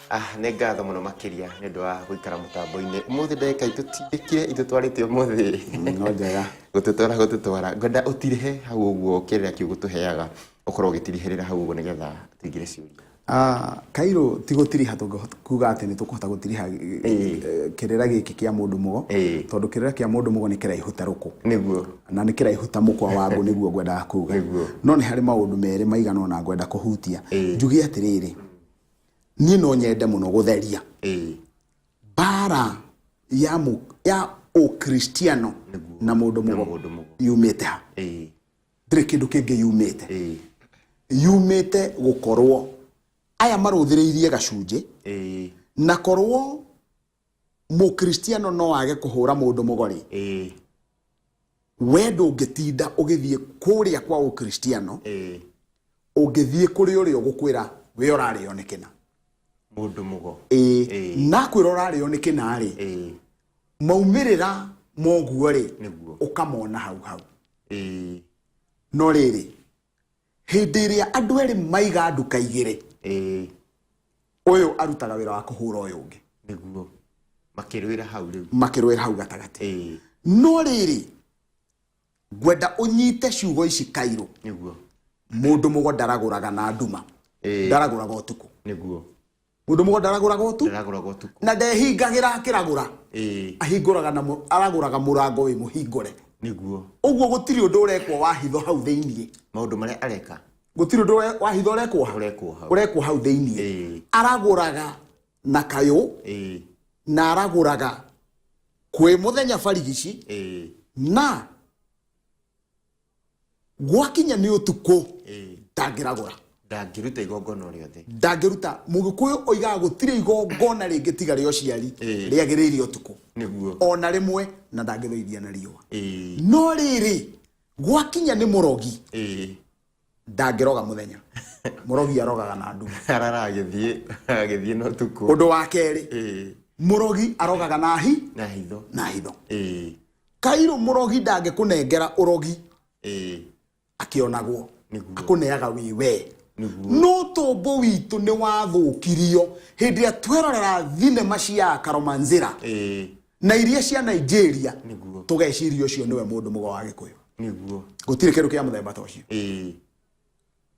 Ah, nĩ ngatho mũno makĩria nĩ ũndũ wa gũikara mũtambo-inĩ ũmũthĩ. Ndagĩka itũtindĩkire, itũtwarĩte ũmũthĩ. No njega. Gũtũtwara gũtũtwara, ngwenda ũtirihe hau ũguo kĩrĩra kĩu gũtũheaga, ũkorwo ũgĩtirihĩrĩra hau ũguo nĩgetha tũingĩre ciũria. Ah, Kairũ, ti gũtiriha tũngĩkuga atĩ nĩ tũkũhota gũtiriha kĩrĩra gĩkĩ kĩa mũndũ mũgo, tondũ kĩrĩra kĩa mũndũ mũgo nĩ kĩraihu ta rũkũ na nĩ kĩraihu ta mũkwa wa ngũ, nĩguo ngwendaga kuga. No nĩ harĩ maũndũ merĩ maigana ũna ngwenda kũhutia. Njuge atĩrĩrĩ, niĩ no nyende mũno gũtheria mbara ya ũkristiano na mũndũ Na mũgo mũndũ mũgo. Yumĩte ha? Ndĩrĩ kĩndũ kĩngĩ yumĩte. Yumĩte gũkorwo aya marũthĩrĩirie gacunjĩ na korwo mũkristiano no age kũhũra mũndũ mũgo rĩ, we ndũngĩtinda ũgĩthiĩ kũrĩa kwa ũkristiano. Ũngĩthiĩ kũrĩ ũrĩa ũgũkwĩra we ũrarĩo nĩ kĩna. Mũndũ mũgo. Ĩĩ, na kwĩra ũrarĩo nĩ kĩna rĩ, maumĩrĩra moguo rĩ, ũkamona hau hau. No rĩrĩ, hĩndĩ ĩrĩa andũ erĩ maiga nduka igĩrĩ, ũyũ arutaga wĩra wa kũhũra ũyũ ũngĩ. Nĩguo makĩrwĩra hau rĩu. Makĩrũĩra hau gatagatĩ. No rĩrĩ, ngwenda ũnyite ciugo ici, Kairũ. Mũndũ mũgo ndaragũraga na nduma. Ndaragũraga ũtukũ. Mũndũ mũgo ndaragũraga ũtukũ. Ndaragũraga ũtukũ. Na ndehingagĩra akĩragũra. Ahingũraga na aragũraga mũrango wĩ mũhingũre. Ũguo gũtirĩ ũndũ ũrekwo wa hitho hau thĩiniĩ. Maũndũ marĩa areka. Gũtirĩ ũndũ wa hitho ũrekwo hau. Ũrekwo hau. Ũrekwo hau thĩiniĩ. Aragũraga na kayũ na aragũraga kwĩ mũthenya barigici na gwakinya nĩ ũtukũ ndangĩragũra. Ndangĩruta igongona o rĩothe. Ndangĩruta. Mũgĩkũyũ oigaga gũtirĩ igongona rĩngĩ tiga rĩa ũciari rĩagĩrĩire ũtukũ ona rĩmwe, na ndangĩthũithia na riũa. No rĩrĩ, gwakinya nĩ mũrogi, ndangĩroga mũthenya. Mũrogi arogaga na nduma. Arara agĩthiĩ na ũtukũ. Ũndũ wa kerĩ, mũrogi arogaga na hi Na hitho. Na hitho. Kairũ, mũrogi ndangĩkũnengera ũrogi akĩonagwo. Akũneaga wĩ we. No tũmbũ witũ nĩ wathũkirio hĩndĩ ĩrĩa twerorera thinema cia Karomanzira na iria cia Nigeria, tũgeciria ũcio nĩwe mũndũ mũgo wa Gĩkũyũ. Gũtirĩ kĩndũ kĩa mũthemba ta ũcio.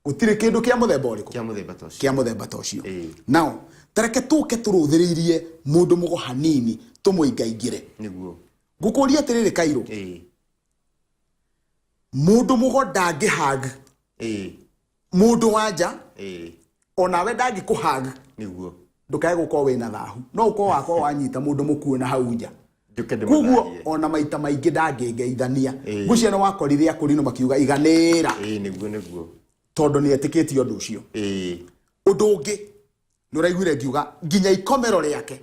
Gũtirĩ kĩndũ kĩa mũthemba ũrĩkũ. Kĩa mũthemba ta ũcio. Kĩa mũthemba ta ũcio. Nao tareke tũke tũrũthĩrĩirie mũndũ mũgo hanini, tũmũingaingĩre. Ngũkũria atĩrĩrĩ, Kairũ, mũndũ mũgo ndangĩhag mũndũ wa nja, onawe ndangĩkũhag. Ndũkae gũkorwo wĩna thahu, no ũkorwo wakorwo wanyita mũndũ mũkuũ na hau nja. Njũke Koguo ndĩmũthahie. ona maita maingĩ ndangĩngeithania. Ngwĩciria nĩ wakorire akũrinũ makiuga iganĩra. Ĩĩ, nĩguo. Tondũ nĩ etĩkĩtie ũndũ ũcio. Ũndũ ũngĩ nĩ ũraiguire ngiuga nginya ikomero rĩake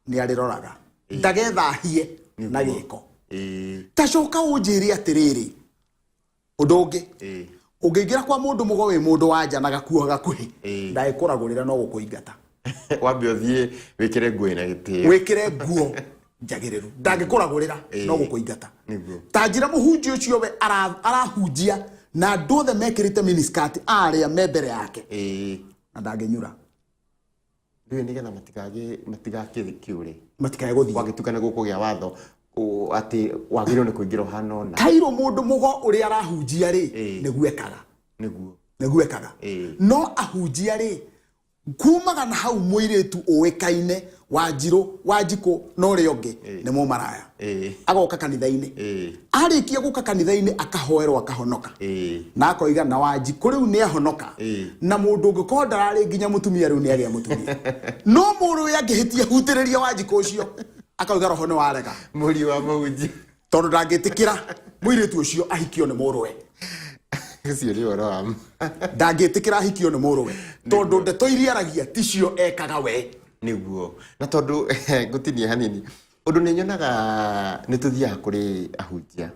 nĩ arĩroraga ndagethahie na gĩko. Ta coka ũnjĩre atĩrĩrĩ, ũndũ ũngĩ, ũngĩingĩra kwa mũndũ mũgo wĩ mũndũ wa nja na gakuo gakuhĩ, ndagĩkũragũrĩra no gũkũingata. Wambe ũthiĩ wĩkĩre nguo ĩna gĩtĩo. Wĩkĩre nguo njagĩrĩru, ndangĩkũragũrĩra no gũkũingata. Ta njĩra, mũhunjia ũcio we arahunjia na andũ othe mekĩrĩte miniskirt arĩa me mbere yake na ndangĩnyura? Ndũĩ nĩgetha matigakĩũre. Matikae gũthiĩ. Gwagĩtuĩka nĩ gũkũgĩa watho atĩ wagĩrĩirwo nĩ kũingĩra ũhana ũna. Kairũ, mũndũ mũgo ũrĩa arahunjia rĩ, nĩguo ekaga. Nĩguo ekaga. No ahunjia rĩ, kumaga na hau mũirĩtu ũĩkaine Wanjirũ, Wanjikũ na ũrĩa ũngĩ nĩ mũmaraya, agoka kanitha-inĩ. Arĩkia gũka kanitha-inĩ, akahoerwo, akahonoka, na akoiga na Wanjikũ rĩu nĩ ahonoka, na mũndũ ũngĩkorwo ndararĩ nginya mũtumia rĩu nĩ agĩa mũtumia. No mũrũ ũyũ angĩhĩtia hutĩrĩria Wanjikũ ũcio, akauga roho nĩ warega. Mũriũ wa mũhunjia. Tondũ ndangĩtĩkĩra mũirĩtu ũcio ahikio nĩ mũrũwe. Ũcio nĩ ũhoro wa ma. Ndangĩtĩkĩra ahikio nĩ mũrũwe tondũ ndeto iria aragia ticio ekaga we. Nĩguo, na tondũ ngũtinie hanini, ũndũ nĩ nyonaga nĩ tũthiaga kũrĩ ahunjia,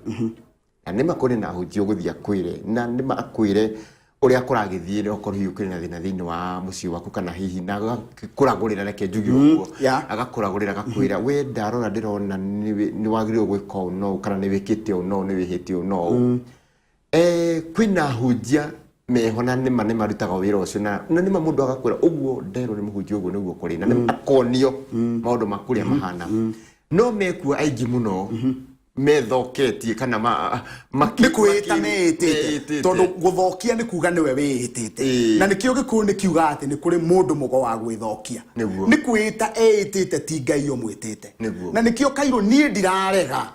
na nĩma kũrĩ na ahunjia ũgũthiĩ akwĩre, na nĩma akwĩre ũrĩa kũragĩthiĩ, okorwo hihi ũkĩrĩ na thĩna thĩinĩ wa mũciĩ waku kana hihi na agakũragũrĩra, reke njuge ũguo, agakũragũrĩra, agakwĩra we ndarora ndĩrona nĩ wagĩrĩirwo gwĩka ũũ na ũũ, kana nĩ wĩkĩte ũũ na ũũ, nĩ wĩhĩte ũũ na ũũ. Kwĩna ahunjia Meho na nĩma nĩ marutaga wĩra ũcio na nĩma mũndũ agakwĩra ũguo nderwo nĩ mũhunjia ũguo nĩguo kũrĩ na nĩ akonio maũndũ ma kũrĩa mahana no mekuo aingĩ mũno methoketie kana nĩ kwĩĩta meĩtĩte tondũ gũthokia nĩ kuga nĩwe wĩĩtĩte. Na nĩkĩo Gĩkũyũ nĩ kiuga atĩ nĩ kũrĩ mũndũ mũgo wa gwĩthokia. Nĩ kwĩĩta eĩtĩte, ti Ngai ũmwĩtĩte. Na nĩkĩo kairũ niĩ ndirarega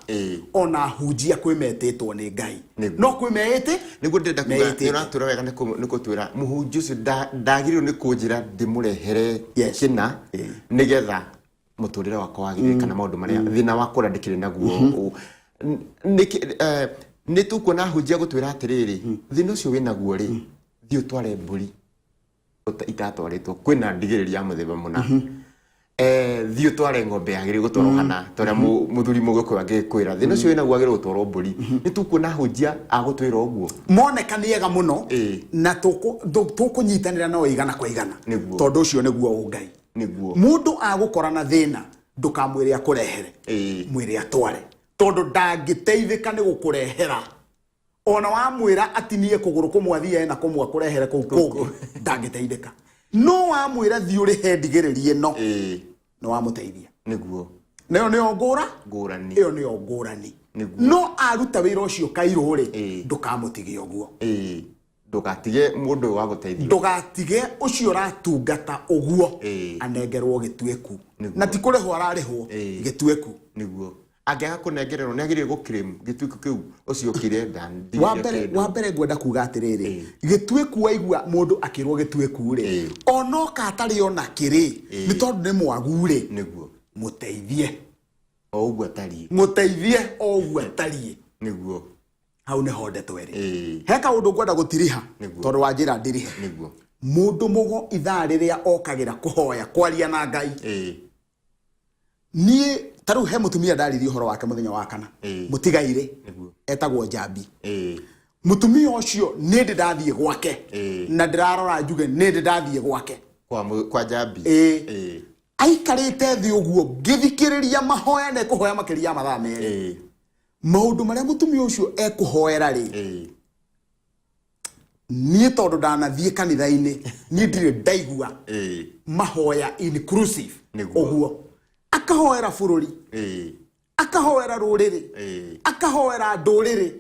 ona hunjia kwĩ metĩtwo nĩ Ngai, no kwĩ meĩtĩ Nĩguo ndĩrenda kuga. Meĩtĩte. Nĩ ũratwĩra wega nĩ kũtwĩra mũhunjia ũcio ndagĩrĩirwo nĩ kũnjĩra ndĩmũrehere kĩna nĩgetha mũtũrĩre wakwa wagĩrĩre kana maũndũ marĩa thĩna wakwa ũrĩa ndĩkĩrĩ naguo. Nĩ tũkuona ahunjia gũtwĩra atĩrĩrĩ, thĩna ũcio wĩ naguo rĩ, thiĩ ũtware mbũri itatwarĩtwo kwĩna ndigĩrĩri ya mũthemba mũna, thiĩ ũtware ng'ombe yagĩrĩire gũtwarwo hana ta ũrĩa mũthuri mũgĩkũyũ angĩkwĩra thĩna ũcio wĩnaguo wagĩrĩire gũtwarwo mbũri. Nĩ tũkuona ahunjia a gũtwĩra ũguo. Moneka nĩ ega mũno na tũkũnyitanĩra nao igana kwa igana. Tondũ ũcio nĩguo ũngai. Mũndũ agũkora na thĩna, ndũkamwĩre akũrehere, mwĩre atware, tondũ ndangĩteithĩka nĩ gũkũrehera. Ona wamwĩra atinie kũgũrũ kũmwe athiĩ na kũmwe akũrehere kũu kũngĩ, ndangĩteithĩka. No wamwĩra thiĩ ũrĩhe ndigĩrĩri ĩno, nĩ wamũteithia. Nayo nĩyo ngũra ngũrani. Ĩyo nĩyo ngũrani. No aruta wĩra ũcio kairũ rĩ, ndũkamũtige ũguo. Ndũgatige mũndũ ũyũ wa gũteithio. Ndũgatige ũcio ũratungata ũguo. Anengerwo gĩtuĩku. Na ti kũrĩhwo ararĩhwo, gĩtuĩku. Nĩguo angĩaga kũnengererwo nĩ agĩrĩire gũclaim gĩtuĩku kĩu ũcio ũkire. Wa mbere, wa mbere ngwenda kuga atĩrĩrĩ, gĩtuĩku, waigua mũndũ akĩrwo gĩtuĩku rĩ, onoka atarĩ ona kĩrĩ, nĩ tondũ nĩ mwagu rĩ, mũteithie. O ũguo atariĩ. Mũteithie o ũguo atariĩ. Hau nĩho ndeto ĩrĩ. He kaũndũ ngwenda gũtiriha, tondũ wanjĩra ndirihe. Mũndũ mũgo ithaa rĩrĩa okagĩra kũhoya kwaria na Ngai, niĩ ta rĩu he mũtumia ndaririe ũhoro wake mũthenya wa kana, mũtigairĩ, etagwo Njambi. Mũtumia ũcio nĩ ndĩ ndathiĩ gwake, na ndĩrarora njuge nĩ ndĩ ndathiĩ gwake. Kwa Njambi. Aikarĩte thĩ ũguo ngĩthikĩrĩria mahoya na ekũhoya makĩria ya mathaa 2. Maũndũ marĩa mũtumia ũcio ekũhoera rĩ, niĩ tondũ ndanathiĩ kanitha-inĩ, niĩ ndirĩ ndaigua mahoya inclusive. Ũguo akahoera bũrũri, akahoera rũrĩrĩ, akahoera ndũrĩrĩ,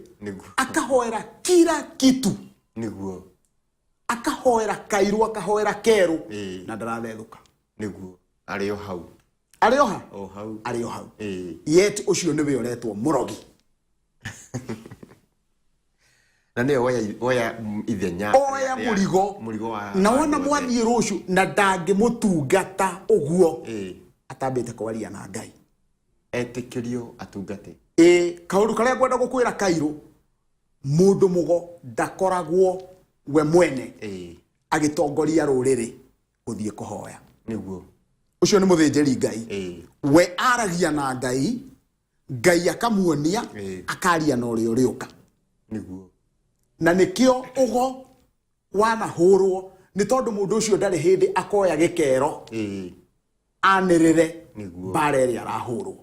akahoera kila kitu, Akahoera kairũ, akahoera kerũ, na ndarathethũka. Nĩguo arĩ o hau. Arĩ o ha? O hau. Arĩ o hau. Yet ũcio nĩwe ũretwo mũrogi. Na nĩwe woya ithenya oya mũrigo. Mũrigo wa na wona andũ othe. Mwathiĩ rũciũ na ndangĩmũtungata ũguo atambĩte kwaria na Ngai. Etĩkĩrio atungate. Ĩĩ, kaũndũ karĩa ngwenda gũkwĩra kairũ, mũndũ mũgo ndakoragwo we mwene agĩtongoria rũrĩrĩ gũthiĩ kũhoya. Ũcio nĩ mũthĩnjĩri Ngai. We aragia na Ngai, Ngai akamuonia, akaria na ũrĩa ũrĩũka. Na nĩkĩo ũgo wanahũrwo nĩ tondũ mũndũ ũcio ndarĩ hĩndĩ akoya gĩkero anĩrĩre mbara ĩrĩa arahũrwo.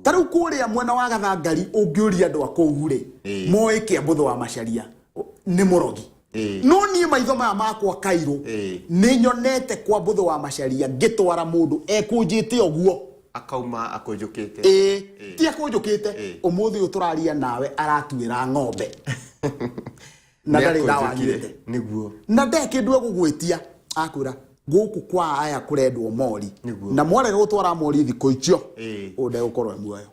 Ta rĩu kũrĩa mwena wa Gathangari, ũngĩũria andũ a kũu rĩ, moĩ Kĩambũthũ wa Macaria nĩ mũrogi. No niĩ maitho maya makwa kairũ, nĩ nyonete kwa Mbũthũ wa Macaria ngĩtwara mũndũ ekũnjĩte ũguo. Akauma akũnjũkĩte. Ĩĩ, ti akũnjũkĩte. Ũmũthĩ ũyũ tũraria nawe aratuĩra ng'ombe na ndarĩ ndawa Nĩakũnjũkire. anyuĩte. Na nde kĩndũ egũgwĩtia akwĩra gũkũ kwa aya kũrendwo mori, na mwarega gũtwara mori thikũ icio, ũyũ ndegũkorwo e muoyo.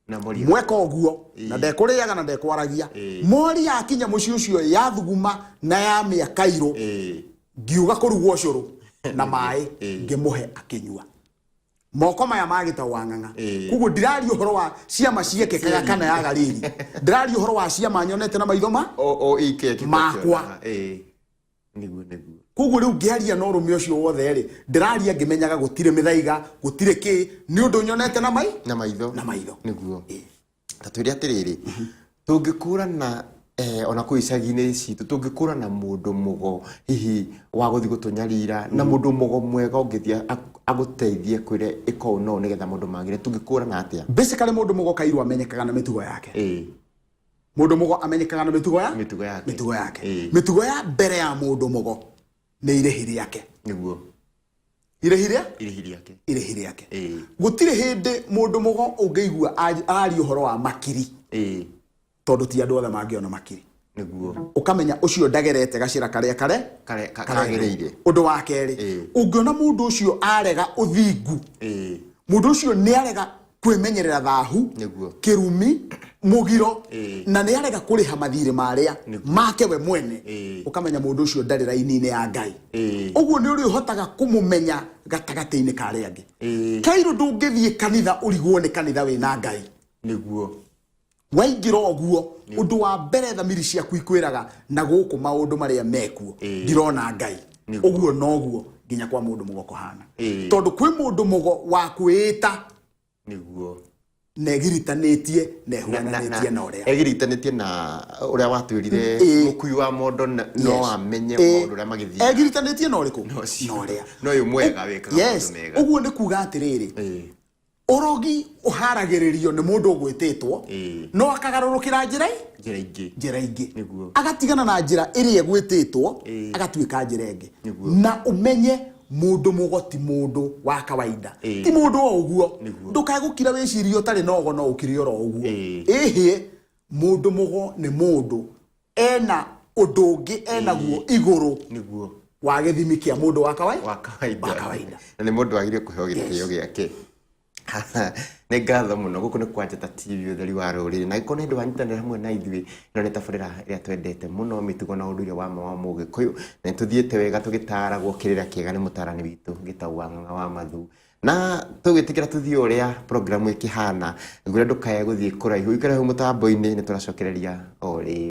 Na mori. Mweka ũguo na ndekũrĩaga na ndekwaragia. Mori yakinya mũciĩ ũcio yathuguma na yamĩa kairũ, ngiuga kũrugwo ũcũrũ na maĩ, ngĩmũhe akĩnyua moko maya ma gĩtau wa ng'ang'a. Koguo ndiraria ũhoro wa ciama ciekĩkaga kana ya Galili, ndiraria ũhoro wa ciama nyonete na maitho ma o ike makwa. Nĩguo, nĩguo. Koguo rĩu ngĩaria na ũrũme ũcio wothe rĩ, ndĩraria ngĩmenyaga gũtirĩ mĩthaiga, gũtirĩ kĩ, nĩ ũndũ nyonete na mai Na maitho. Na maitho. Nĩguo. Ta twĩre atĩrĩrĩ, tũngĩkũrana ona kũu icagi-inĩ citũ, tũngĩkũrana mũndũ mũgo hihi wa gũthiĩ gũtũnyarira na mũndũ mũgo mwega ũngĩthiĩ agũteithie kwĩre ĩka ũũ no nĩgetha mũndũ magĩre, tũngĩkũrana atĩa? Basically mũndũ mũgo kairũ amenyekaga na mĩtugo yake. Mũndũ mũgo amenyekaga na mĩtugo ya Mĩtugo yake. Mĩtugo yake. Ĩĩ. Mĩtugo ya mbere ya mũndũ mũgo nĩ irĩhi rĩake. Irĩhi rĩa Irĩhi rĩake. Irĩhi rĩake. Ĩĩ. Gũtirĩ hĩndĩ mũndũ mũgo ũngĩigua araria ũhoro wa makiri, tondũ ti andũ othe mangĩona makiri. Ũkamenya ũcio ndagerete gacĩra karĩa kare Karĩa kagĩrĩire. Ũndũ wa kerĩ, ũngĩona mũndũ ũcio arega ũthingu, mũndũ ũcio nĩ arega kwĩmenyerera thahu, kĩrumi, mũgiro, na nĩ arega kũrĩha mathirĩ marĩa make we mwene, ũkamenya mũndũ ũcio ndarĩ raini-inĩ ya Ngai. Ũguo nĩ ũrĩ ũhotaga kũmũmenya gatagatĩ-inĩ ka arĩa angĩ. Kairũ ndũngĩthiĩ kanitha ũrigwo nĩ kanitha wĩna Ngai. Waingĩra ũguo, ũndũ wa mbere thamiri ciaku ikwĩraga na gũkũ maũndũ marĩa mekuo, ndirona Ngai. Ũguo noguo nginya kwa mũndũ mũgo kũhana, tondũ kwĩ mũndũ mũgo wa kwĩĩta na egiritanĩtie na ehuananĩtie na ũrĩa Egiritanĩtie na ũrĩa watwĩrire, mũkui wa mondo no amenye maũndũ ũrĩa magĩthiĩ. Egiritanĩtie na ũrĩkũ? Ũcio. Na ũrĩa No ũyũ mwega wĩkaga maũndũ mega. Ũguo nĩ kuga atĩrĩrĩ, ũrogi ũharagĩrĩrio nĩ mũndũ ũgwĩtĩtwo, no akagarũrũkĩra njĩra Njĩra ingĩ. Njĩra ingĩ. Agatigana na njĩra ĩrĩa ĩgwĩtĩtwo, agatuĩka njĩra ĩngĩ. Na ũmenye mũndũ mũgo ti mũndũ wa kawaida, ti mũndũ o ũguo. Ndũkae gũkira wĩcirie ũtarĩ na ũgo no ũkire oro ũguo. Ĩhĩ, mũndũ mũgo nĩ mũndũ ena ũndũ ũngĩ enaguo igũrũ wa gĩthimi kĩa mũndũ wa kawaida. Wa kawaida. Wa kawaida. Na nĩ mũndũ wagĩrĩire kũheo gĩtĩo gĩake. Nĩ ngatho mũno. Gũkũ nĩ kwa Njata TV, ũtheri wa rũrĩrĩ, na angĩkorwo nĩ hĩndĩ wanyitanĩra hamwe na ithuĩ, ĩno nĩ tabarĩra ĩrĩa twendete mũno, mĩtugo na ũndũire wa ma wa Mũgĩkũyũ, na nĩ tũthiĩte wega tũgĩtaragwo kĩrĩra kĩega nĩ mũtarani witũ Gĩtau wa Ng'ang'a wa Mathu, na tũgwĩtĩkĩra tũthiĩ ũrĩa programu ĩkĩhana. Ngwĩra ndũkae gũthiĩ kũraihu, ũikare hau mũtambo-inĩ, nĩ tũracokereria o rĩngĩ.